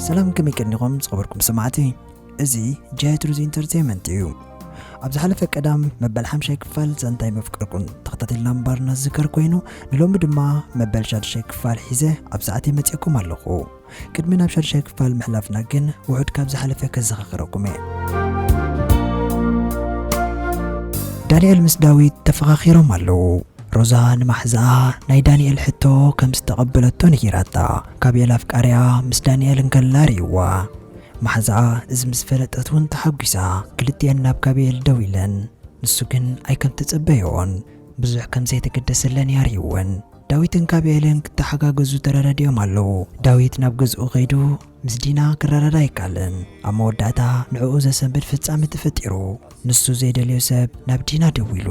ሰላም፣ ከመይ ቀኒኹም ዝኸበርኩም ሰማዕቲ? እዚ ጃየት ሩዝ ኢንተርቴይንመንት እዩ። ኣብ ዝሓለፈ ቀዳም መበል ሓምሻይ ክፋል ዛንታይ መፍቅርኩም ተኸታቲልና ምንባርና ዝዝከር ኮይኑ፣ ንሎሚ ድማ መበል ሻድሻይ ክፋል ሒዘ ኣብ ሰዓተይ መጺእኩም ኣለኹ። ቅድሚ ናብ ሻድሻይ ክፋል ምሕላፍና ግን ውሑድ ካብ ዝሓለፈ ከዘኻኽረኩም እየ። ዳንኤል ምስ ዳዊት ተፈኻኺሮም ኣለዉ። ሮዛ ንማሕዛኣ ናይ ዳንኤል ሕቶ ከም ዝተቐበለቶ ነጊራታ። ካቤል ኣፍቃሪያ ምስ ዳንኤል እንከላ ርእይዋ። ማሕዛኣ እዚ ምስ ፈለጠት እውን ተሓጒሳ። ክልቲኤን ናብ ካቤል ደዊለን። ንሱ ግን ኣይከም ተጸበዮን ብዙሕ ከም ዘይተገደሰለን እያ ርእይወን። ዳዊትን ካቤልን ክተሓጋገዙ ተረዳዲኦም ኣለዉ። ዳዊት ናብ ገዝኡ ከይዱ ምስ ዲና ክረዳዳ ኣይከኣለን። ኣብ መወዳእታ ንዕኡ ዘሰንብድ ፍጻመ ተፈጢሩ። ንሱ ዘይደልዮ ሰብ ናብ ዲና ደዊሉ።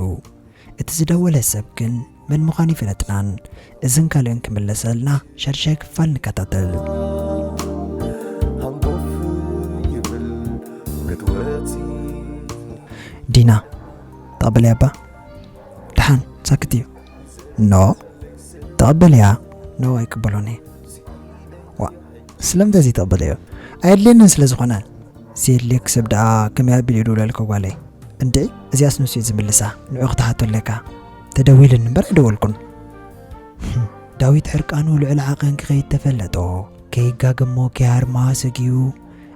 እቲ ዝደወለ ሰብ ግን መን ምዃኑ ይፈለጥናን። እዝን ካልእን ክምለሰልና ሻድሻይ ክፋል ንከታተል። ዲና፣ ተቐበልያ እባ። ደሓን፣ ሳክት እዩ። ኖ፣ ተቐበልያ። ኖ፣ ኣይቅበሎን እየ። ዋ፣ ስለምንታይ ዘይተቐበለዮ? ኣየድልየንን ስለ ዝኾነ። ዘየድልየኪ ሰብ ደኣ ከመይ ኣቢሉ ይድውለልኪ ጓለይ? እንድዒ፣ እዚኣስ ንሱ እዩ ዝምልሳ። ንዑ ክትሓቶ ኣለካ። ተደዊሉኒ እምበር ኣይደወልኩን። ዳዊት ሕርቃኑ ልዕሊ ዓቐን ክኸይድ ተፈለጦ። ከይጋገሞ ከይሃርማ ሰጊኡ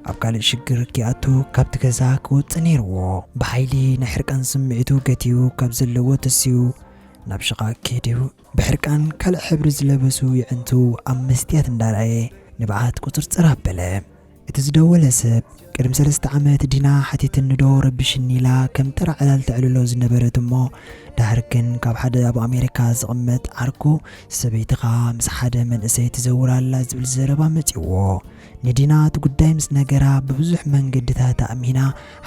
ኣብ ካልእ ሽግር ከይኣቱ ካብቲ ገዛ ክወጽእ ነይርዎ። ብሓይሊ ናይ ሕርቃን ስምዒቱ ገትዩ ካብ ዘለዎ ተሲኡ ናብ ሽቓ ከይዱ ብሕርቃን ካልእ ሕብሪ ዝለበሱ የዕንቱ ኣብ መስትያት እንዳረኣየ ንብዓት ቁጽርጽር ኣበለ። እቲ ዝደወለ ሰብ ቅድሚ ሰለስተ ዓመት ዲና ሓቲትኒ ዶ ረቢሽኒ ኢላ ከም ጥራ ዕላል ተዕልሎ ዝነበረት እሞ፣ ድሓር ግን ካብ ሓደ ኣብ ኣሜሪካ ዝቕመጥ ዓርኩ፣ ሰበይትኻ ምስ ሓደ መንእሰይ ትዘውር ኣላ ዝብል ዘረባ መጺእዎ። ንዲና እቲ ጉዳይ ምስ ነገራ ብብዙሕ መንገድታት ኣእሚና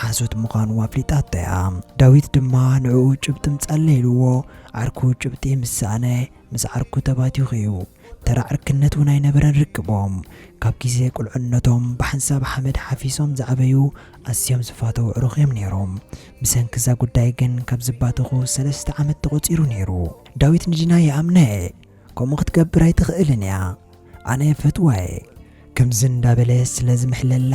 ሓሶት ምዃኑ ኣፍሊጣቶ እያ። ዳዊት ድማ ንዕኡ ጭብጢ ምጻለይ ኢልዎ፣ ዓርኩ ጭብጢ ምስ ሰኣነ ምስ ዓርኩ ተባቲኹ እዩ። ተራ ዕርክነት እውን ኣይነበረን ርክቦም። ካብ ግዜ ቁልዕነቶም ብሓንሳብ ሓመድ ሓፊሶም ዝዓበዩ ኣዝዮም ዝፋተዉ ኣዕሩኽ እዮም ነይሮም። ብሰንኪ እዛ ጉዳይ ግን ካብ ዝባተኹ ሰለስተ ዓመት ተቖጺሩ ነይሩ። ዳዊት ንዲና ይኣምና እየ፣ ከምኡ ክትገብር ኣይትኽእልን እያ። ኣነ እፈትዋ እየ። ከምዚ እንዳበለ ስለ ዝምሕለላ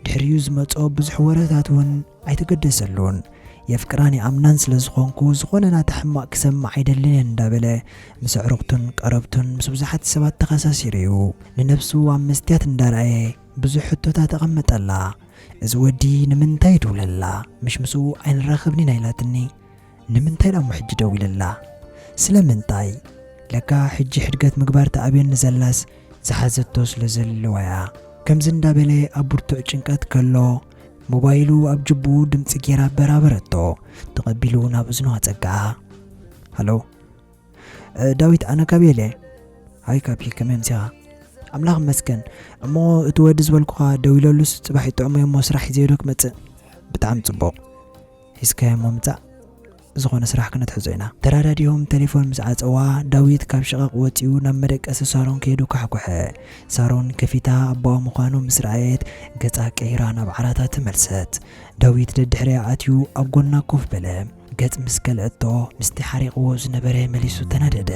ድሕሪኡ ዝመጾ ብዙሕ ወረታት እውን ኣይተገደሰሉን። የፍቅራን ይኣምናን ስለ ዝኾንኩ ዝኾነ ናታ ሕማቕ ክሰምዕ ኣይደልን እየ እንዳበለ ምስ ኣዕሩኽቱን ቀረብቱን ምስ ብዙሓት ሰባት ተኸሳሲሩ እዩ። ንነብሱ ኣብ መስትያት እንዳረኣየ ብዙሕ ሕቶታት ኣቐመጠላ። እዚ ወዲ ንምንታይ ይድውለላ? ምሽ ምስኡ ኣይንራኸብን ኢና ኢላትኒ። ንምንታይ ደኣ እሞ ሕጂ ደዊለላ? ስለምንታይ? ለካ ሕጂ ሕድገት ምግባር ተኣብየኒ ዘላስ ዝሓዘቶ ስለ ዘለዋ እያ። ከምዚ እንዳበለ ኣብ ብርቱዕ ጭንቀት ከሎ፣ ሞባይሉ ኣብ ጅቡኡ ድምጺ ጌራ ኣበራበረቶ። ተቐቢሉ ናብ እዝኑ ኣጸግዓ። ሃሎ። እ፣ ዳዊት፣ ኣነ ካቤል እየ። ሃይ ካቢ፣ ከመይ ኣምሲኻ? ኣምላኽ ይመስገን። እሞ እቲ ወዲ ዝበልኩኻ ደዊለሉስ ጽባሕ ይጥዕሞ እሞ ስራሕ ሒዘዮ ዶ ክመጽእ? ብጣዕሚ ጽቡቕ። ሒዝካዮ እሞ ምጻእ። ዝኾነ ስራሕ ክነትሕዞ ኢና። ተራዳዲኦም ቴሌፎን ምስ ዓጸዋ፣ ዳዊት ካብ ሽቓቕ ወጺኡ ናብ መደቀሲ ሳሮን ከይዱ ኳሕኮሐ። ሳሮን ከፊታ ኣቦኣ ምዃኑ ምስ ረኣየት፣ ገጻ ቀይራ ናብ ዓራታ ተመልሰት። ዳዊት ደድሕሪኣ ኣትዩ ኣብ ጎና ኮፍ በለ። ገጽ ምስ ከልአቶ፣ ምስቲ ሓሪቕዎ ዝነበረ መሊሱ ተናደደ።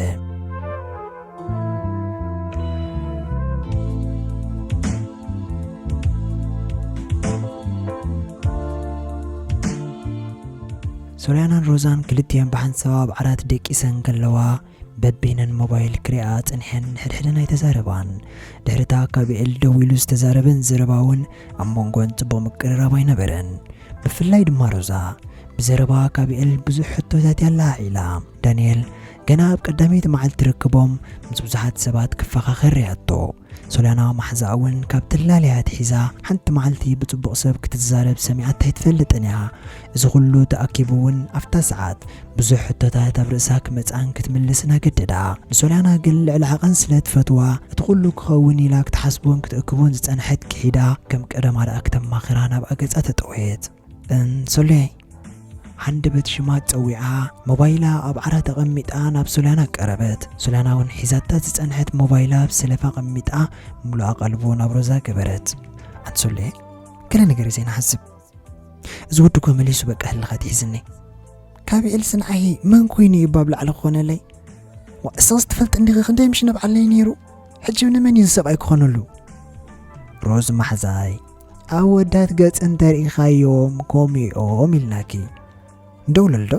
ሶልያናን ሮዛን ክልቲኤን ብሓንሳብ ኣብ ዓራት ደቂሰን ከለዋ፣ በበይነን ሞባይል ክሪኣ ጸኒሐን፣ ሕድሕደን ኣይተዛረባን። ድሕሪታ ካቤል ደዊሉ ዝተዛረበን ዘረባ እውን ኣብ መንጎን ጽቡቕ ምቅርራብ ኣይነበረን። ብፍላይ ድማ ሮዛ፣ ብዘረባ ካቤል ብዙሕ ሕቶታት እያ ኣላዒላ። ዳንኤል፣ ገና ኣብ ቀዳመይቲ መዓልቲ ርክቦም ምስ ብዙሓት ሰባት ክፈኻኸር ርእያቶ። ሶልያና ማሕዛኣ እውን ካብ ትላልያ ኣትሒዛ ሓንቲ መዓልቲ ብጽቡቕ ሰብ ክትዛረብ ሰሚዓታ ኣይትፈልጥን እያ። እዚ ኩሉ ተኣኪቡ እውን ኣብታ ሰዓት ብዙሕ ሕቶታት ኣብ ርእሳ ክመጽኣን ክትምልስን ኣገደዳ። ንሶልያና ግን ልዕሊ ዓቐን ስለ ትፈትዋ፣ እቲ ኩሉ ክኸውን ኢላ ክትሓስቦን ክትእክቦን ዝጸንሐት ክሒዳ፣ ከም ቀደማ ደኣ ክተማኽራ ናብ ኣገጻ ተጠወየት። እን ሶልያይ፣ ሃንደበት ሽማ ጸዊዓ፣ ሞባይላ ኣብ ዓራት ኣቐሚጣ ናብ ሶልያና ቀረበት። ሶልያና እውን ሒዛታ ዝጸንሐት ሞባይላ ኣብ ሰለፋ ኣቐሚጣ፣ ምሉኣ ቀልቡ ናብ ሮዛ ገበረት። ኣንቲ ሶልያይ፣ ገለ ነገር ዘይንሓስብ። እዚ ወዲ እኮ መሊሱ በቃ ህልኻ ትሒዝኒ። ካቢኤል ስንዓይ መን ኮይኑ እዩ ባብ ላዕሊ ክኾነለይ? ዋ፣ እስኽስ ትፈልጥ እንዲኺ ክንደይ ምሽ ነብዓለይ ነይሩ? ሕጂ ንመን እዩ ሰብኣይ ክኾነሉ? ሮዝ ማሕዛይ፣ ኣወዳት ገጽ እንተርኢኻዮም ከምኡ እዮም ኢልናኪ። እንደውለልዶ?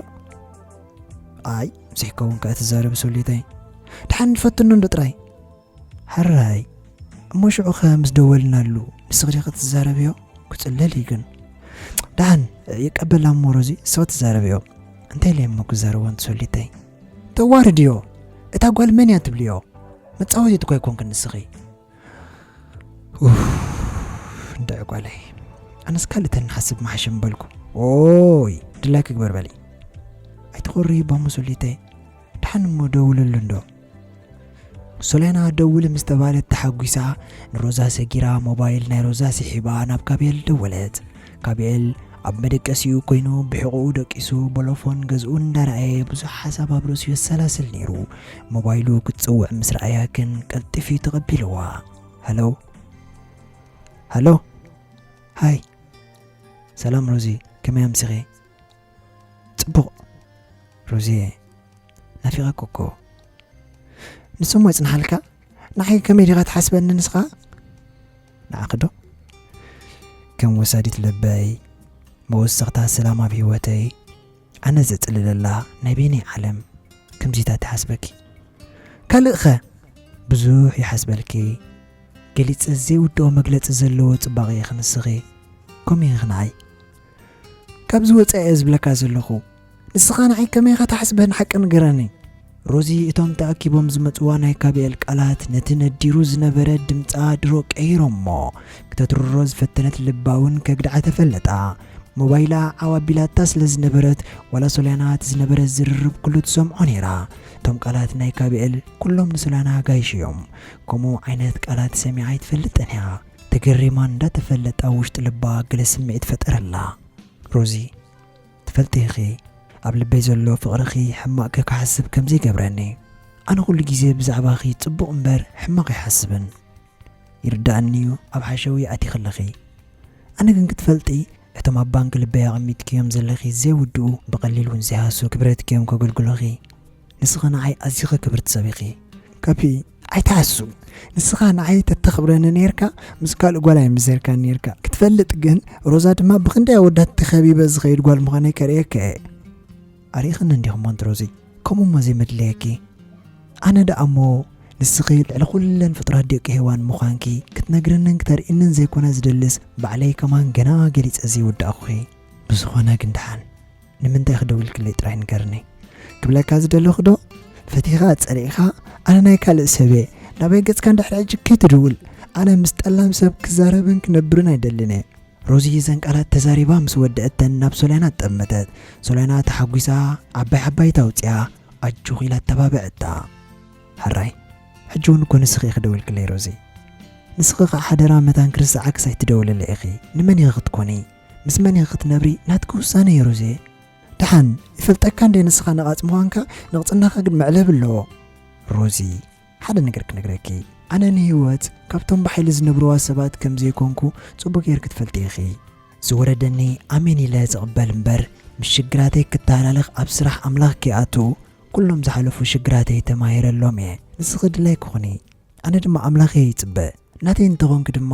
ኣይ፣ ዘይከውን ከኣ ትዛረቢ ሶሊተይ። ደሓን ንፈትኖ እንዶ ጥራይ። ሕራይ፣ እሞ ሽዑኸ ምስ ደወልናሉ ንስኺ ዲኺ ክትዛረብዮ? ክጽለል እዩ ግን። ደሓን ይቀበላ እሞ ሮዚ፣ ንስኺ ትዛረብዮ። እንታይ ኢለ እሞ ክዛረቦ ኣንቲ ሶሊተይ? ተዋርድዮ። እታ ጓል መን እያ ትብልዮ? መጻወቲት እኮ ኣይኮንክን ንስኺ። ኡፍ፣ እንድዒ ጓለይ። ኣነስ ካልእ ተንሓስብ ምሓሸ ምበልኩ። ኦይ፣ ድላይኪ ግበር በሊ። ኣይትኾሪ ባሙ ሶሊተይ። ደሓን እሞ ደውለሉ እንዶ። ሶልያና ደውል ምስ ተባህለት ተሓጒሳ ንሮዛ ሰጊራ ሞባይል ናይ ሮዛ ስሒባ ናብ ካቤል ደወለት። ካቤል ኣብ መደቀሲኡ ኮይኑ ብሕቖኡ ደቂሱ ቦሎፎን ገዝኡ እንዳረኣየ ብዙሕ ሓሳብ ኣብ ርእሱ የሰላስል ነይሩ። ሞባይሉ ክትጽውዕ ምስ ረኣያ ግን ቀልጢፉ ተቐቢልዋ። ሃሎ፣ ሃሎ። ሃይ። ሰላም ሮዚ፣ ከመይ ኣምሲኺ? ጽቡቕ። ሮዚየ፣ ናፊቐኪ እኮ። ንሱ እሞ ይጽንሓልካ? ንዓይ ከመይ ዲኻ ትሓስበኒ ንስኻ? ንዓኺ ዶ? ከም ወሳዲት ልበይ፣ መወሰኽታ ሰላም ኣብ ህይወተይ፣ ኣነ ዘጽልለላ ናይ በይነይ ዓለም። ከምዚታት ይሓስበኪ። ካልእኸ? ብዙሕ ይሓስበልኪ። ገሊጸ ዘይውድኦ መግለጺ ዘለዎ ጽባቐ ኢኺ ንስኺ። ከምኡ ኢኺ ንዓይ። ካብዚ ወጻኢ እየ ዝብለካ ዘለኹ። ንስኻ ንዓይ ከመይ ኢኻ ትሓስበኒ ሓቂ ንገረኒ። ሮዚ እቶም ተኣኪቦም ዝመጽዋ ናይ ካቢኤል ቃላት ነቲ ነዲሩ ዝነበረ ድምጻ ድሮ ቀይሮሞ። ክተትርሮ ዝፈተነት ልባ እውን ከግድዓ ተፈለጣ። ሞባይላ ዓው ኣቢላታ ስለ ዝነበረት ዋላ ሶልያና እቲ ዝነበረ ዝርርብ ኩሉ ትሰምዖ ነይራ። እቶም ቃላት ናይ ካቢኤል ኩሎም ንሶልያና ኣጋይሽዮም። ከምኡ ዓይነት ቃላት ሰሚዓ ኣይትፈልጥን እያ። ተገሪማ እንዳተፈለጣ ውሽጢ ልባ ገለ ስምዒት ፈጠረላ። ሮዚ፣ ትፈልጢ ኢኺ፣ ኣብ ልበይ ዘሎ ፍቕርኺ ሕማቕ ክሓስብ ከም ዘይገብረኒ። ኣነ ኩሉ ግዜ ብዛዕባኺ ጽቡቕ እምበር ሕማቕ ኣይሓስብን። ይርድኣኒ እዩ ኣብ ሓሸዊ ኣቲኺ ኣለኺ። ኣነ ግን ክትፈልጢ፣ እቶም ኣብ ባንክ ልበይ ኣቐሚጥክዮም ዘለኺ ዘይውድኡ ብቐሊል እውን ዘይሃሱ ክብረትክዮም ከገልግሉኺ። ንስኺ ንዓይ ኣዚኺ ክብርቲ ሰብ ኢኺ። ካፒ፣ ኣይትሓሱ። ንስኻ ንዓይ ተተኽብረኒ ነይርካ፣ ምስ ካልእ ጓል ኣይምዘርካን ነይርካ። ክትፈልጥ ግን፣ ሮዛ ድማ ብኽንደይ ኣወዳት ተኸቢበ ዝኸይድ ጓል ምዃነይ ከርእየካ እየ። ኣሪእኽኒ እንዲኹም ኣንቲ ሮዚ፣ ከምኡ እሞ ዘይመድለየኪ። ኣነ ደኣ እሞ ንስኺ ልዕሊ ኩለን ፍጡራት ደቂ ሄዋን ምዃንኪ ክትነግርንን ክተርእይንን ዘይኮነ ዝደልስ፣ ባዕለይ ከማን ገና ገሊጸ ዘይወዳእኩኺ። ብዝኾነ ግን ደሓን ንምንታይ ክደውልክለይ ጥራይ ንገርኒ። ክብለካ ዝደለኹ ዶ፣ ፈቲኻ ጸሊእኻ፣ ኣነ ናይ ካልእ ሰብ እየ። ናበይ ገጽካ እንድሕር ሕጂ ከይትድውል። ኣነ ምስ ጠላም ሰብ ክዛረብን ክነብርን ኣይደልን እየ። ሮዚ እዘን ቃላት ተዛሪባ ምስ ወደአተን ናብ ሶልያና ጠመተት። ሶልያና ተሓጒሳ ዓባይ ዓባይ ኣውጺኣ ኣጆኺ ኢላ ኣተባብዐታ። ሕራይ፣ ሕጂ እውን እኮ ንስኺ ኢኺ ደዊልክለይ ሮዚ። ንስኺ ኸዓ ሓደራ መታን ክርስዓክስ ኣይትደውልለይ ኢኺ። ንመን ኢኺ ክትኮኒ? ምስ መን ኢኺ ክትነብሪ ናትኪ ውሳነ እዩ ሮዚ። ደሓን ይፈልጠካ እንደ ንስኻ ነቓጽ ምዃንካ፣ ንቕጽናኻ ግን መዕለቢ ኣለዎ። ሮዚ፣ ሓደ ነገር ክነግረኪ። ኣነ ንህይወት ካብቶም ብሓይሊ ዝነብርዋ ሰባት ከም ዘይኮንኩ ጽቡቕ ጌርኪ ትፈልጢ ኢኺ። ዝወረደኒ ኣሜን ኢለ ዝቕበል እምበር፣ ምስ ሽግራተይ ክተሃላለኽ ኣብ ስራሕ ኣምላኽ ከይኣቱ፣ ኩሎም ዝሓለፉ ሽግራተይ ተማሂረሎም እየ። ንስኺ ድላይኪ ኩኒ፣ ኣነ ድማ ኣምላኸይ ይጽበ። ናተይ እንተኾንኪ ድማ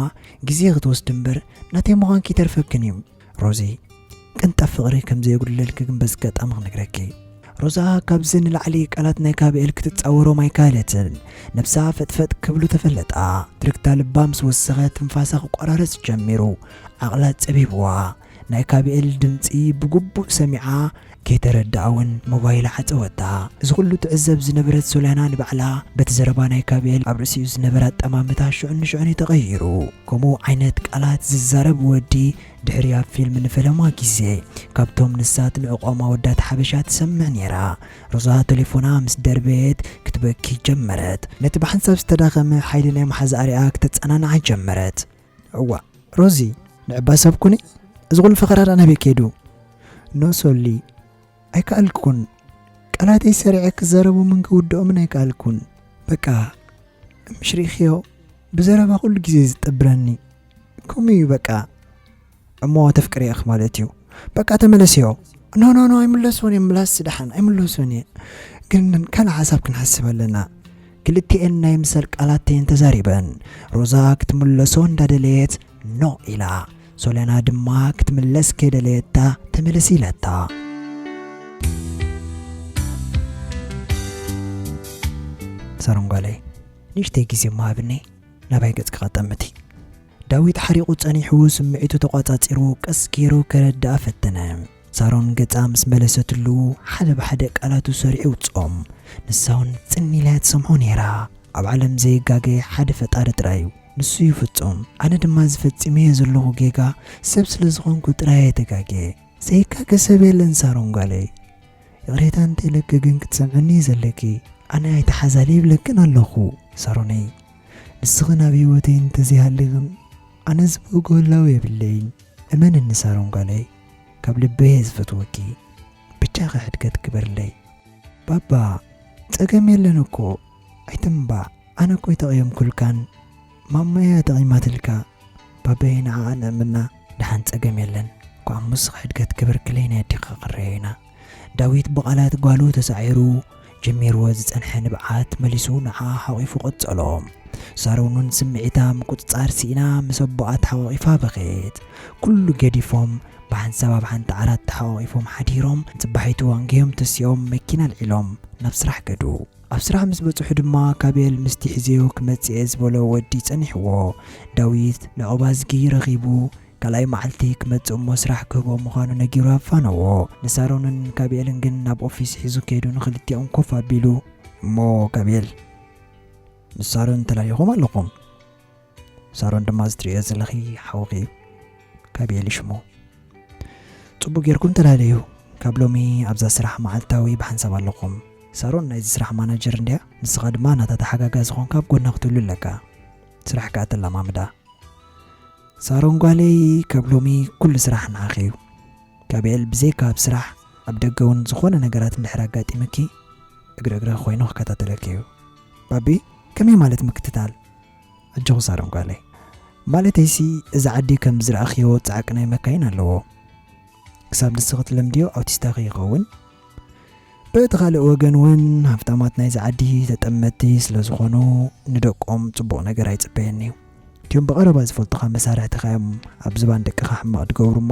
ግዜ ክትወስዲ እምበር፣ ናተይ ምዃንኪ ይተርፈክን እዩ። ሮዚ፣ ቅንጣብ ፍቕሪ ከም ዘየጉድለልኪ ግን በዚ ኣጋጣሚ ክነግረኪ። ሮዛ ካብዚ ንላዕሊ ቃላት ናይ ካቢኤል ክትጻወሮም ኣይከኣለትን። ነብሳ ፈጥፈጥ ክብሉ ተፈለጣ። ትርግታ ልባ ምስ ወሰኸ ትንፋሳ ክቆራረጽ ጀሚሩ። ዓቕላ ጸቢብዋ። ናይ ካቢኤል ድምጺ ብግቡእ ሰሚዓ ከይተረድኣ እውን ሞባይላ ዓጸወታ። እዚ ኩሉ ትዕዘብ ዝነበረት ሶልያና ንባዕላ በቲ ዘረባ ናይ ካቢኤል ኣብ ርእሲኡ ዝነበራ ኣጠማምታ ሽዑ ንሽዑ እዩ ተቐይሩ። ከምኡ ዓይነት ቃላት ዝዛረብ ወዲ ድሕሪ ኣብ ፊልም ንፈለማ ግዜ ካብቶም ንሳ ትንዕቖም ኣወዳት ሓበሻ ትሰምዕ ነይራ። ሮዛ ቴሌፎና ምስ ደርበየት ክትበኪ ጀመረት። ነቲ ብሓንሳብ ዝተዳኸመ ሓይሊ ናይ መሓዛኣ ሪኣ ክተጸናንዓ ጀመረት። እዋ ሮዚ፣ ንዕባ ሰብ ኩኒ፣ እዚ ኩሉ ፈኸራ ደኣ ናበይ ከይዱ? ኖ ሶሊ፣ ኣይከኣልኩን። ቃላተይ ሰሪዐ ክዛረቦምን ክውድኦምን ኣይከኣልኩን። በቃ፣ ምሽ ርኢኽዮ፣ ብዘረባ ኩሉ ግዜ ዝጠብረኒ። ከምኡ እዩ በቃ። እሞ ተፍቅርዮ ኢኺ ማለት እዩ። በቃ ተመለስዮ። ኖ፣ ኖ፣ ኖ፣ ኣይምለስዎን እየ፣ ምላስ ደሓን፣ ኣይምለስዎን እየ። ግን ካልእ ሓሳብ ክንሓስብ ኣለና። ክልቲኤን ናይ ምሰል ቃላት እየን ተዛሪበን። ሮዛ ክትምለሶ እንዳደለየት ኖ ኢላ፣ ሶለና ድማ ክትምለስ ከይደለየታ ተመለስ ኢላታ። ሳሮን ጓለይ፣ ንእሽተይ ግዜ እሞ ሃብኒ፣ ናባይ ገጽኪ ቀጠምቲ። ዳዊት ሓሪቑ ጸኒሑ፣ ስምዒቱ ተቋጻጺሩ ቀስ ገይሩ ከረድኣ ፈተነ። ሳሮን ገጻ ምስ መለሰትሉ፣ ሓደ ብሓደ ቃላቱ ሰሪዑ ይውጽኦም። ንሳ እውን ጽን ኢላ እያ ትሰምዖ ነይራ። ኣብ ዓለም ዘይጋገ ሓደ ፈጣሪ ጥራይ እዩ። ንሱ እዩ ፍጹም። ኣነ ድማ እዚ ፈጺመዮ ዘለኹ ጌጋ ሰብ ስለ ዝኾንኩ ጥራይ እየ ተጋግየ። ዘይጋገ ሰብ የለን ሳሮን ጓለይ። ይቕሬታ እንተኢለኪ ግን ክትሰምዕኒ እዩ ዘለኪ። ኣነ ኣይተሓዛሊ ይብለክን ኣለኹ። ሳሮነይ፣ ንስኽን ኣብ ህይወተይ እንተዘይሃሊኽን ኣነ ዝብህጎ ህላወ የብለይን። እመንኒ ሳሮን ጓለይ፣ ካብ ልበይ እየ ዝፈትወኪ። ብቻኺ ሕድገት ግበርለይ። ባባ፣ ጸገም የለን እኮ፣ ኣይትንባዕ። ኣነ እኮ ኣይተቐየምኩልካን፣ ማማ እያ ተቐይማትልካ። ባባየ፣ ንዓኣ ንእምና፣ ደሓን ጸገም የለን። እኳ እሞ ንስኺ ሕድገት ግበርክለይ፣ ናይ ኣዴኺ ክረኣዮ ኢና። ዳዊት ብቓላት ጓሉ ተሳዒሩ፣ ጀሚርዎ ዝጸንሐ ንብዓት መሊሱ ንዓኣ ሓቒፉ ቀጸሎ። ሳሮን እውን ስምዒታ ምቁጽጻር ስኢና ምስ ኣቦኣ ተሓቋቒፋ በኸየት። ኩሉ ገዲፎም ብሓንሳብ ኣብ ሓንቲ ዓራት ተሓቋቒፎም ሓዲሮም፣ ጽባሒቱ ኣንጊሆም ተሲኦም መኪና ኣልዒሎም ናብ ስራሕ ከዱ። ኣብ ስራሕ ምስ በጽሑ ድማ ካቤል ምስቲ ሒዘዮ ክመጽእ እየ ዝበሎ ወዲ ጸኒሕዎ። ዳዊት ንዕቑብ ኣዝጊ ረኺቡ ካልኣይ መዓልቲ ክመጽእ እሞ ስራሕ ክህቦ ምዃኑ ነጊሩ ኣፋነዎ። ንሳሮንን ካቤልን ግን ናብ ኦፊስ ሒዙ ከይዱ ንኽልቲኦም ኮፍ ኣቢሉ፣ እሞ ካቤል፣ ምስ ሳሮን ተላሊኹም ኣለኹም? ሳሮን ድማ እዚ ትርእዮ ዘለኺ ሓውኺ እዩ። ካቤል እዩ ሽሙ። ጽቡቕ ጌርኩም ተላለዩ። ካብ ሎሚ ኣብዛ ስራሕ መዓልታዊ ብሓንሳብ ኣለኹም። ሳሮን ናይዚ ስራሕ ማናጀር እንድያ፣ ንስኻ ድማ ናታ ተሓጋጋዚ ኾንካ ኣብ ጎና ክትህሉ ኣለካ። ስራሕ ከኣ ተለማምዳ። ሳሮን ጓለይ፣ ካብ ሎሚ ኩሉ ስራሕ ንዓኺ እዩ። ካቤል፣ ብዘይካ ኣብ ስራሕ፣ ኣብ ደገ እውን ዝኾነ ነገራት እንድሕር ኣጋጢምኪ፣ እግሪ እግሪ ኮይኑ ክከታተለኪ እዩ። ባቢ፣ ከመይ ማለት ምክትታል? ኣጆኺ ሳሮን ጓለይ። ማለተይሲ፣ እዚ ዓዲ ከም ዝረኣኽዮ ጻዕቂ ናይ መካይን ኣለዎ። ክሳብ ንስኺ ትለምድዮ ኣውቲስታ ከይኸውን። በቲ ካልእ ወገን እውን ሃፍታማት ናይዚ ዓዲ ተጠመትቲ ስለ ዝኾኑ ንደቆም ጽቡቕ ነገር ኣይጽበየን እዩ። እቲኦም ብቐረባ ዝፈልጡኻ መሳርሕትኻ እዮም ኣብ ዝባን ደቅኻ ሕማቕ ዝገብሩ እሞ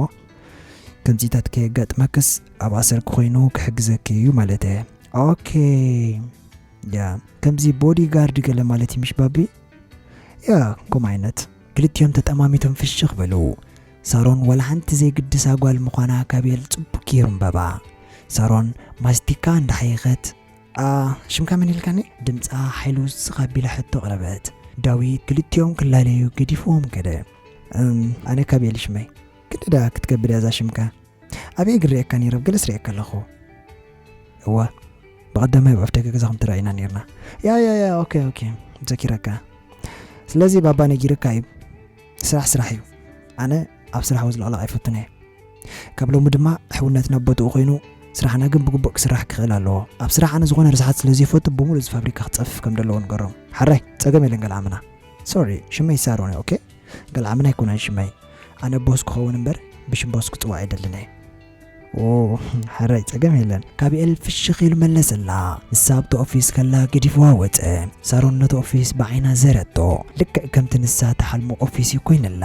ከምዚታት ከየጋጥመክስ ኣብ ኣሰርኪ ኮይኑ ክሕግዘኪ እዩ ማለት እየ። ኦኬ። ያ፣ ከምዚ ቦዲ ጋርድ ገለ ማለት እዩ ምሽ ባቢ? ያ፣ ከምኡ ዓይነት። ክልቲኦም ተጠማሚቶም ፍሽኽ በሉ። ሳሮን ዋላ ሓንቲ ዘይግድሳ ጓል ምዃና ካቤል ጽቡቕ ገይሩ ኣንበባ። ሳሮን ማስቲካ እንዳሓየኸት፣ "ኣ፣ ሽምካ መን ኢልካኒ?" ድምጻ ሓይሉ ውስኽ ኣቢላ ሕቶ ኣቕረበት። ዳዊት ክልቲኦም ክላለዩ ገዲፍዎም ከደ። "እም፣ ኣነ ካቤል ሽመይ። ክንደይ ደኣ ክትከብድ እያ እዛ ሽምካ?" ኣበይ ክርእየካ ነይረ? ኣብ ገለስ ርእየካ ኣለኹ። እወ፣ ብቐዳማይ ኣብ ኣፍደገ ገዛኹም ተራኢና ነይርና። ያ፣ ያ፣ ያ፣ ኦኬ፣ ኦኬ፣ ዘኪረካ። ስለዚ ባባ ነጊርካ እዩ። ስራሕ ስራሕ እዩ። ኣነ ኣብ ስራሕ ወዝለቕለቕ ኣይፈቱን እየ። ካብ ሎሚ ድማ ሕውነትና ቦትኡ ኮይኑ፣ ስራሕና ግን ብግቡእ ክስራሕ ክኽእል ኣለዎ። ኣብ ስራሕ ኣነ ዝኾነ ርስሓት ስለ ዘይፈቱ፣ ብምሉእ እዚ ፋብሪካ ክጸፍፍ ከም ዘለዎ ንገሮም። ሓራይ፣ ጸገም የለን ገልዓምና። ሶሪ፣ ሽመይ ሳሮን እየ፣ ኦኬ? ገልዓምና ኣይኮነን ሽመይ። ኣነ ቦስ ክኸውን እምበር፣ ብሽም ቦስ ክጽዋዕ ኣይደልን እየ። ኦ፣ ሓራይ ጸገም የለን። ካቢኤል ፍሽኽ ኢሉ መለሰላ። ንሳ ኣብቲ ኦፊስ ከላ ገዲፍዋ ወጸ። ሳሮን ነቲ ኦፊስ ብዓይና ዘረቶ። ልክዕ ከምቲ ንሳ ትሓልሞ ኦፊስ እዩ ኮይንላ።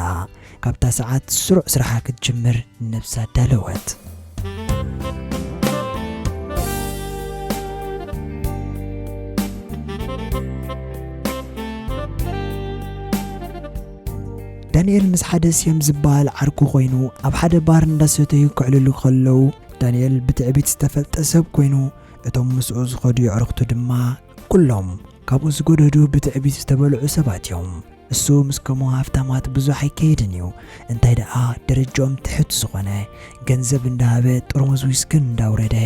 ካብታ ሰዓት ስሩዕ ስራሓ ክትጅምር ነብሳ ኣዳለወት። ዳንኤል ምስ ሓደ ሴም ዝበሃል ዓርኩ ኮይኑ ኣብ ሓደ ባር እንዳሰተዩ ክዕልሉ ከለዉ፣ ዳንኤል ብትዕቢት ዝተፈልጠ ሰብ ኮይኑ፣ እቶም ምስኡ ዝኸዱ የዕሩኽቱ ድማ ኩሎም ካብኡ ዝጎደዱ ብትዕቢት ዝተበልዑ ሰባት እዮም። እሱ ምስ ከምኡ ሃፍታማት ብዙሕ ኣይከይድን እዩ። እንታይ ደኣ ደረጃኦም ትሑት ዝኾነ፣ ገንዘብ እንዳሃበ ጥርሙዝ ዊስክን እንዳውረደ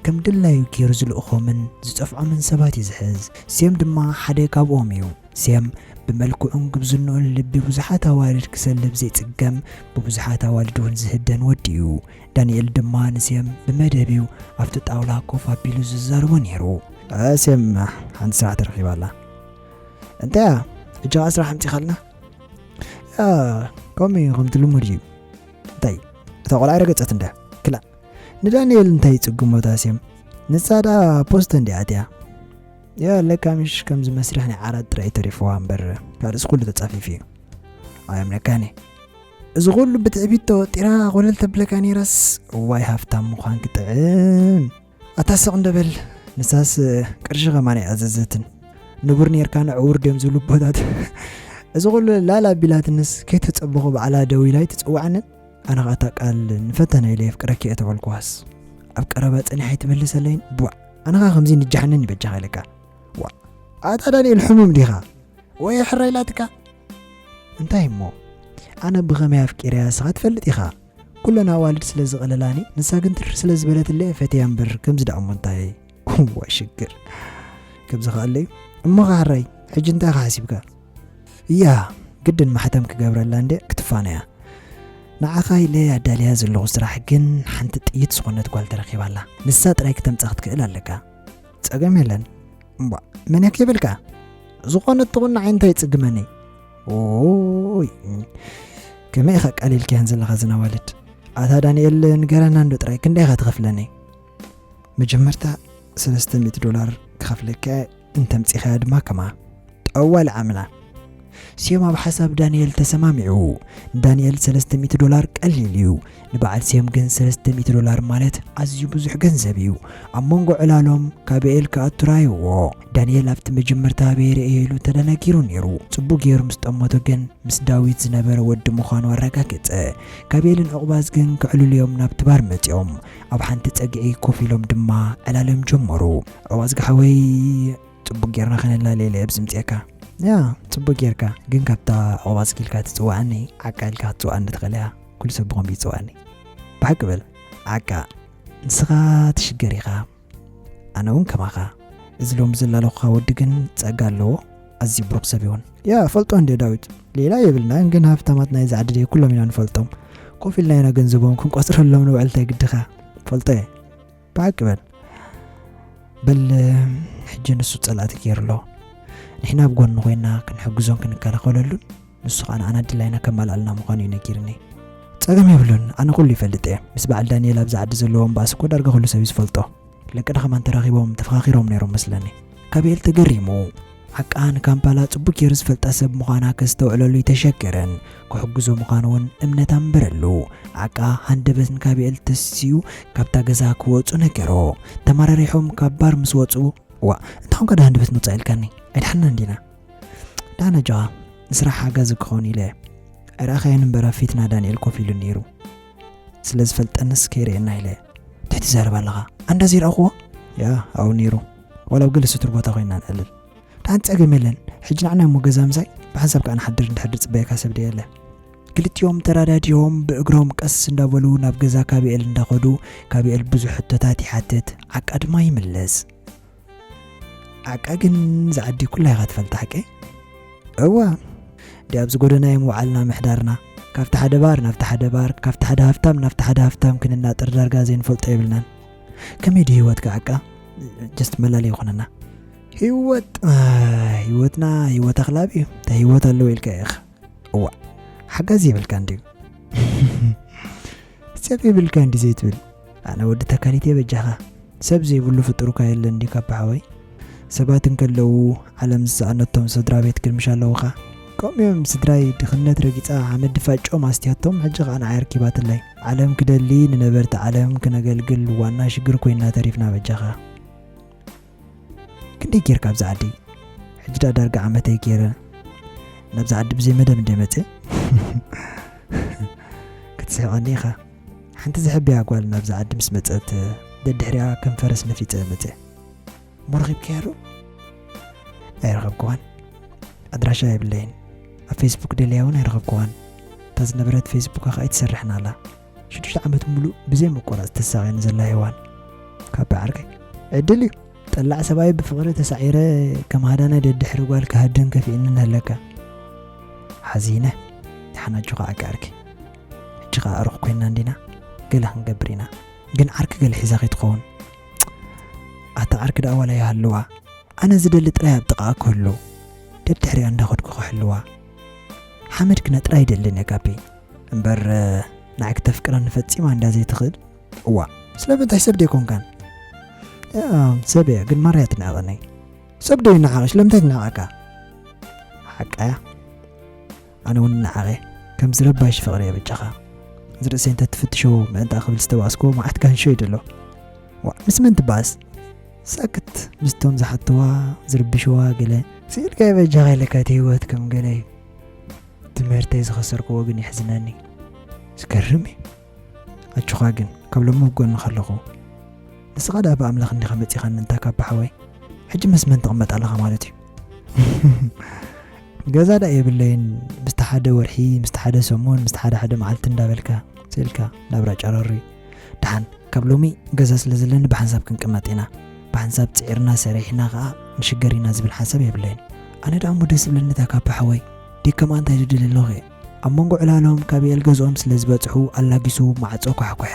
ከም ድላዩ ገይሩ ዝልእኾምን ዝጸፍዖምን ሰባት እዩ ዝሕዝ። ሴም ድማ ሓደ ካብኦም እዩ። ሴም ብመልክዑን ጉብዝንኡን ልቢ ብዙሓት ኣዋልድ ክሰልብ ዘይጽገም፣ ብብዙሓት ኣዋልድ እውን ዝህደን ወዲ እዩ። ዳንኤል ድማ ንሴም ብመደብ እዩ ኣብቲ ጣውላ ኮፍ ኣቢሉ ዝዛረቦ ነይሩ። "እ፣ ሴም፣ ሓንቲ ስራሕ ተረኺባ ኣላ። እንታይ እያ? ሕጂ ኸኣ ስራሕ ኣምጺኻልና?" "ያ፣ ከምኡ እዩ፣ ከምቲ ልሙድ እዩ። እንታይ፣ እታ ቆልዓ ረገጸት እንድያ? ክላእ፣ ንዳንኤል እንታይ ይጽግሞ እታ ሴም? ንሳ ደኣ ፖስተ እንድያ ኣትያ። ያ ለካ ምሽ ከምዚ መስርሕ ናይ ዓራት ጥራይ ተሪፍዋ እምበር ካልእስ ኩሉ ተጻፊፉ እዩ። ኣየምነካኒ። እዚ ኩሉ ብትዕቢት ተወጢራ ኮለል ተብለካ ነይራስ፣ እዋይ ሃፍታም ምዃን ክጥዕም። ኣታ ስቕ እንደበል። ንሳስ ቅርሺ ከማን ኣይኣዘዘትን። ንቡር ኔርካ ንዕውር ድዮም ዝብሉ ኣቦታት። እዚ ኩሉ ላላ ኣቢላትንስ ከይተጸበኹ ባዕላ ደው ኢላ ኣይትጽውዓንን። ኣነ ኸኣ እታ ቃል ንፈተና ኢለ የፍቅረኪ እየ ተበልኩዋስ ኣብ ቀረባ ጸኒሓ ኣይትመልሰለይን። ቧዕ፣ ኣነ ኸኣ ከምዚ ንጃሕነኒ በጃኻ ኢለካ። ዋ፣ ኣታ ዳንኤል ሕሙም ዲኻ? ወይ ሕራይ ኢላትካ? እንታይ እሞ? ኣነ ብኸመይ ኣፍቂረያ ንስኻ ትፈልጥ ኢኻ። ኩለን ኣዋልድ ስለ ዝቐለላኒ፣ ንሳ ግን ትርር ስለ ዝበለትለይ እየ ፈትያ እምበር ከምዚ ደኣ እሞ እንታይ? ዋ ሽግር። ከምዚ ከኣለዩ። እሞ ኸዓ ሕራይ፣ ሕጂ እንታይ ኢኻ ሓሲብካ? እያ፣ ግድን ማሕተም ክገብረላ እንደ ክትፋነያ። ንዓኻ ኢለ ኣዳልያ ዘለኹ ስራሕ ግን ሓንቲ ጥይት ዝኾነት ጓል ተረኺባላ። ንሳ ጥራይ ክተምጻ ክትክእል ኣለካ። ጸገም የለን። እምቧ፣ መን እያ ከይበልካ? ዝኾነት ትኹን ንዓይ እንታይ ይጽግመኒ? ኦይ፣ ከመይ ኢኻ ኣቃሊልካየን ዘለኻ እዘን ኣዋልድ? ኣታ ዳንኤል፣ ንገረና እንዶ ጥራይ፣ ክንደይ ኢኻ ትኸፍለኒ? መጀመርታ ሰለስተ ሚእቲ ዶላር ክኸፍለካ እየ፣ እንተምጺኻያ ድማ ከማ። ጠዋል ዓምና። ስዮም ኣብ ሓሳብ ዳንኤል ተሰማሚዑ። ንዳንኤል ሰለስተ ሚእቲ ዶላር ቀሊል እዩ። ንበዓል ስዮም ግን ሰለስተ ሚእቲ ዶላር ማለት ኣዝዩ ብዙሕ ገንዘብ እዩ። ኣብ መንጎ ዕላሎም ካቤኤል ክኣቱ ራእይዎ። ዳንኤል ኣብቲ መጀመርታ ኣበይ ርእየ ኢሉ ተደናጊሩ ነይሩ። ጽቡቕ ገይሩ ምስ ጠመቶ ግን ምስ ዳዊት ዝነበረ ወዲ ምዃኑ ኣረጋገጸ። ካቤኤልን ዑቕባዝ ግን ክዕልሉ እዮም ናብቲ ባር መጺኦም። ኣብ ሓንቲ ጸግዒ ኮፍ ኢሎም ድማ ዕላሎም ጀመሩ። ዑቕባዝ ግሓወይ፣ ጽቡቕ ጌርና ከነላልየለ እየ ኣብዚ ምጽኤካ። ያ፣ ጽቡቕ ጌርካ፣ ግን ካብታ ዑቕባዝ ኢልካ ትጽውዓኒ፣ ዓቃ ኢልካ ክትጽውዓኒ ትኽእል ኢኻ። ኩሉ ሰብ ብኸምኡ ይጽውዓኒ። ብሓቂ በል፣ ዓቃ፣ ንስኻ ትሽገር ኢኻ። ኣነ እውን ከማኻ። እዚ ሎሚ ዝላለኹኻ ወዲ ግን ጸጋ ኣለዎ። ኣዝዩ ብሩኽ ሰብ ይኹን። ያ፣ ፈልጦ እንድየ ዳዊት። ሌላ የብልናን፣ ግን ሃፍታማት ናይዚ ዓዲ ደይ ኩሎም ኢና ንፈልጦም። ኮፍ ኢልና ኢና ገንዘቦም ክንቆጽረሎም ንውዕል፣ እንታይ ግድኻ? ፈልጦ እየ። ብሓቂ በል። በል፣ ሕጂ ንሱ ጸላእቲ ገይሩ ኣሎ። ንሕና ኣብ ጎኑ ኮይና ክንሕግዞን ክንከላኸለሉን፣ ንሱ ኸኣ ንዓና ድላይና ከማልኣልና ምዃኑ እዩ ነጊርኒ። ጸገም የብሉን፣ ኣነ ኩሉ ይፈልጥ እየ። ምስ በዓል ዳንኤል ኣብዚ ዓዲ ዘለዎም ባእሲ እኮ ዳርጋ ኩሉ ሰብ እዩ ዝፈልጦ። ለቅዳ ከማን ተራኺቦም ተፈኻኺሮም ነይሮም መስለኒ። ካቤኤል ተገሪሙ። ዓቃ ንካምፓላ ጽቡቅ ገይሩ ዝፈልጣ ሰብ ምዃና ከስተውዕለሉ ኣይተሸገረን። ክሕግዞ ምዃኑ እውን እምነት ኣንበረሉ። ዓቃ ሃንደበት ንካቤኤል ተሲኡ ካብታ ገዛ ክወጹ ነገሮ። ተመራሪሖም ካብ ባር ምስ ወጹ፣ "ዋ፣ እንታይ ኾንካ ደኣ ሃንደበት ንውጻእ ኢልካኒ? ኣይደሓንናን ዲና?" "ደሓን ኣጆኻ፣ ንስራሕ ሓጋዚ ክኸውን ኢለ እየ። ኣይረኣኻዮን እምበር ኣብ ፊትና ዳንኤል ኮፍ ኢሉ ነይሩ። ስለ ዝፈልጠንስ ከይርእየና ኢለ እየ። እንታይ ትዛረብ ኣለኻ? ኣንዳ ዘይረኣኹዎ?" "ያ፣ ኣብኡ ነይሩ። ዋላ ኣብ ገለ ስቱር ቦታ ኮይንና ነዕልል። ደሓን ጸገም የለን። ሕጂ ንዓና እሞ ገዛ ምሳይ፣ ብሓንሳብ ከኣ ንሓድር፣ እንድሕር ዝጽበየካ ሰብ ደየለ?" ክልቲኦም ተራዳዲኦም ብእግሮም ቀስ እንዳበሉ ናብ ገዛ ካቤኤል እንዳኸዱ፣ ካቤኤል ብዙሕ ሕቶታት ይሓትት፣ ዓቃ ድማ ይምልስ። ዓቃ ግን ዝዓዲ ኩላ ኢኻ ትፈልጣ ሓቀይ? እዋ፣ እንዲ ኣብዚ ጎደና እዮም ውዓልና ምሕዳርና። ካብቲ ሓደ ባር ናብቲ ሓደ ባር፣ ካብቲ ሓደ ሃፍታም ናብቲ ሓደ ሃፍታም ክንናጥር ዳርጋ ዘይንፈልጦ የብልናን። ከመይ ድዩ ህይወትካ ዓቃ? ጀስት መላለይ ይኾነና። ህይወት፣ ኣይ፣ ህይወትና ህይወት ኣኽላብ እዩ። እንታይ ህይወት ኣለዎ ኢልካ ኢኻ? እዋ፣ ሓጋዚ የብልካ እንድዩ። ሰብ የብልካ እንዲ ዘይትብል። ኣነ ወዲ ተካሊት እየ በጃኻ። ሰብ ዘይብሉ ፍጡር እኳ የለን ድዩ ካብ ሓወይ? ሰባት እንከለዉ ዓለም ዝሰኣነቶም ስድራ ቤት ግን ምሽ ኣለዉኻ። ከምኡ እዮም ስድራይ ድኽነት ረጊጻ ሓመድ ድፋጮም ኣስትያቶም፣ ሕጂ ኸኣ ንዓይ ኣርኪባትለይ። ዓለም ክደሊ ንነበርቲ ዓለም ክነገልግል ዋና ሽግር ኮይና ተሪፍና በጃኻ። ክንደይ ጌርካ ኣብዚ ዓዲ? ሕጂ ደኣ ዳርጋ ዓመተይ ገይረ ናብዚ ዓዲ ብዘይ መደብ እንደ መጽእ። ክትስሕቐኒ ኢኻ። ሓንቲ ዝሕብያ ጓል ናብዚ ዓዲ ምስ መጸት ደድሕሪኣ ከም ፈረስ ነፊጸ መጽእ። እሞ ረኺብካያ ዶ? ኣይረኸብክዋን። ኣድራሻ የብለይን። ኣብ ፌስቡክ ደልያ እውን ኣይረኸብክዋን። እታ ዝነበረት ፌስቡካ ከኣ ኣይትሰርሕን ኣላ። ሽዱሽተ ዓመት ሙሉእ ብዘይ ምቁራጽ ተሳቕየኒ ዘላ ሄዋን። ካብ ዓርከይ ዕድል እዩ። ጠላዕ ሰብኣይ ብፍቕሪ ተሳዒረ ከም ሃዳናይ ደድሕሪ ጓል ክሃድን ከፊእኒ እናሃለካ። ሓዚነ። ደሓን ኣጆኻ ዓቂ ዓርኪ። ሕጂ ኸኣ ኣዕሩኽ ኮይንና እንዲና? ገለ ክንገብር ኢና። ግን ዓርኪ ገለ ሒዛ ከይትኸውን። ኣታ ዓርኪ ደኣ ዋላ ይሃልዋ። ኣነ ዝደሊ ጥራይ ኣብ ጥቓኣ ክህሉ፣ ደድሕሪኣ እንዳኸድኩ ክሕልዋ። ሓመድ ክነጥራ ይደልን እየ ጋቢ። እምበር፣ ንዓይ ክተፍቅረኒ ፈጺማ እንዳ ዘይትኽእል። እዋ፣ ስለምንታይ ሰብ ደይኮንካን? ያ፣ ሰብ እየ፣ ግን ማርያ ትንዕቐኒ። ሰብ ዶ ይነዓቕ? ስለምንታይ ትነዓቐካ? ሓቃያ። ኣነ እውን ነዓቐ። ከም ዝረባይሽ ፍቕሪ እየ በጃኻ። ዝርእሰይ እንተ ትፍትሾ ምእንታ ክብል ዝተባእስክዎ መዓት ካንሾ እዩ ዘሎ። ዋዕ፣ ምስ መን ትባእስ? ሳክት፣ ምስቶም ዝሓትዋ፣ ዝርብሽዋ ገለ። ስኢልካ በጃኻ ኢለካ እቲ ህይወት ከም ገለ እዩ። ትምህርተይ ዝኸሰርክዎ ግን የሕዝነኒ። ዝገርም እዩ። ኣጆኻ ግን፣ ካብ ሎሚ ብጎንኻ ኣለኹ። ንስኻ ደኣ ብኣምላኽ እንዲኻ መጺኻኒ እንታ ካባ ሓወይ። ሕጂ ምስ መን ትቕመጥ ኣለኻ ማለት እዩ? ገዛ ደኣ የብለይን። ምስቲ ሓደ ወርሒ፣ ምስቲ ሓደ ሰሙን፣ ምስቲ ሓደ ሓደ መዓልቲ እንዳበልካ፣ ስኢልካ ናብራ ጨረሪ። ደሓን፣ ካብ ሎሚ ገዛ ስለ ዘለኒ ብሓንሳብ ክንቅመጥ ኢና። ብሓንሳብ ጽዒርና ሰሪሕና ኸኣ ንሽገር ኢና ዝብል ሓንሳብ የብለይን። ኣነ ደኣ እሞ ደስ ዝብለኒ እታ ካባ ሓወይ። ዲከማ እንታይ ዝደሊ ኣለኹ እየ። ኣብ መንጎ ዕላሎም ካብ ኤል ገዝኦም ስለ ዝበጽሑ ኣላጊሱ ማዕጾ ኳሕኩሐ።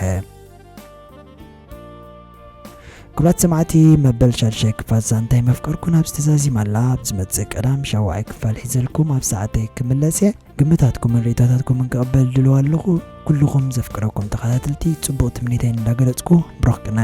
ክቡራት ሰማዕቲ፣ መበል ሻድሻይ ክፋል ዛንታይ መፍቀርኩን ኣብዚ ተዛዚማ ኣላ። ኣብ ዝመጽእ ቀዳም ሻውዓይ ክፋል ሒዘልኩም ኣብ ሰዓተይ ክምለስ እየ። ግምታትኩምን ርእይቶታትኩምን ክቕበል ድልው ኣለኹ። ኩልኹም ዘፍቅረኩም ተኸታተልቲ ጽቡቕ ትምኒተይ እንዳገለጽኩ ብሩኽ ቅነ።